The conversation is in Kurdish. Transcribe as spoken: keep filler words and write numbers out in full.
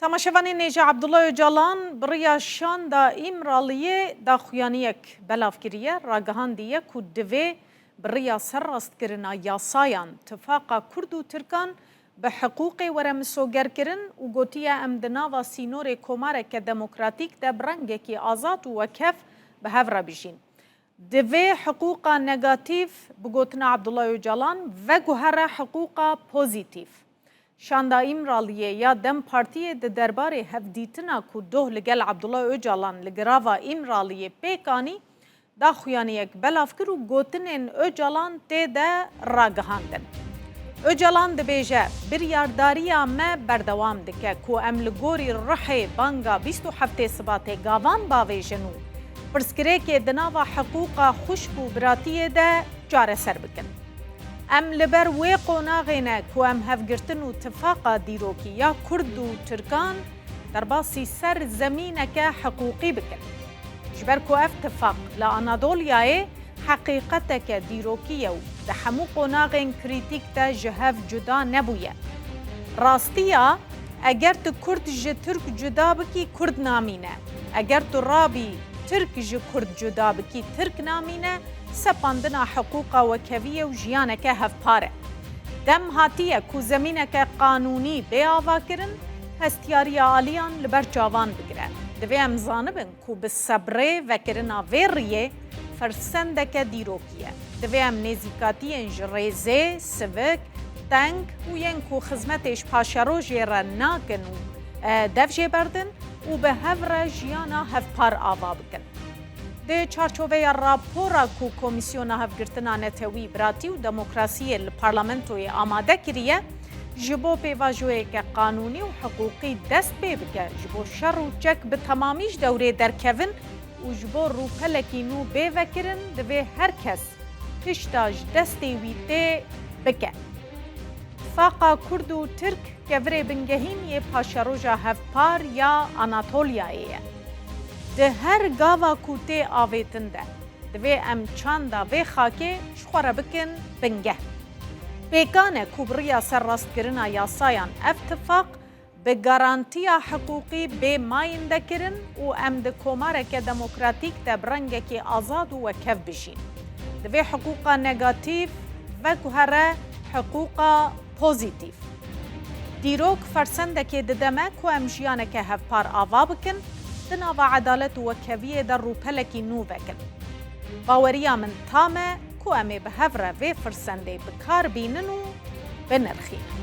Temaşevanên hêja, Abdullah Ocalan bi riya şanda Îmraliyê daxuyaniyek belav kiriye, ragihandiye ku divê bi riya serrastkirina yasayan tifaqa Kurd û Tirkan bi hiqûqê were misogerkirin û gotiye, em di nava sînorê komareke demokratîk de bi rengekî azad û wekhev bi hev re bijîn. Divê hiqûqa negatîf, bi gotina Abdullah Ocalan, veguhere hiqûqa pozîtîf. Şanda Îmraliyê ya DEM Partiyê di derbarê hevdîtina ku doh li gel Abdullah Ocalan li girava Îmraliyê pêk anî, daxuyaniyek belav kir û gotinên Ocalan tê de ragihandin. Ocalan dibêje, biryardariya me berdewam dike ku em li gorî ruhê banga bîst û heftê Sibatê gavan bavêjin û pirsgirêkê di nava hiqûqa xwişk û biratiyê de çareser bikin. Em li ber wê qonaxê ne ku em hevgirtin û tifaqa dîrokî ya Kurd û Tirkan derbasî ser zemîneke hiqûqî bikin. Ji ber ku ev tifaq li Anadolyayê heqîqeteke dîrokî ye û di hemû qonaxên krîtîk de ji hev cuda nebûye. Rastiya, eger tu Kurd ji Tirk cuda bikî, Kurd namîne. Eger tu rabî Tirk ji Kurd cuda bikî, Tirk namîne, sepandina hiqûqa wekeviyê û jiyaneke hevpar e. Dem hatiye ku zemîneke qanûnî bê avakirin, hestiyariya aliyan li ber çavan bigire. Divê em zanibin ku bi sebrê vekirina vê riyê fersendeke dîrokî ye. Divê em nêzîkatiyên ji rêzê, sivik, teng û yên ku xizmetê ji paşerojê re nakin û, e, dev jê berdin û bi hev re jiyana hevpar ava bikin. Di çarçoveya rapora ku Komîsyona Hevgirtina Netewî, Biratî û Demokrasiyê li Parlamentoyê amade kiriye, ji bo pêvajoyeke qanûnî û hiqûqî dest pê bike, ji bo şer û çek bi temamî ji dewrê derkevin û ji bo rûpelekî nû bê vekirin, divê her kes tişta ji destê wî tê bike. Tifaqa Kurd û Tirk kevirê bingehîn yê paşeroja hevpar ya Anatolyayê ye. Di her gava ku tê avêtin de, divê em çanda vê xakê ji xwe re bikin bingeh. Pêkan e ku bi riya serrastkirina yasayan ev tifaq bi garantiya hiqûqî bê mayînde kirin û em di komareke demokratîk de bi rengekî azad û wekhev bijîn. Divê hiqûqa negatîf veguhere hiqûqa pozîtîf. Dîrok fersendekê dide me ku em jiyaneke hevpar ava bikin, di nava edalet û wekheviyê de rûpelekî nû vekin. Baweriya min tam e ku em ê bi hev re vê firsendê bi kar bînin û binirxînin.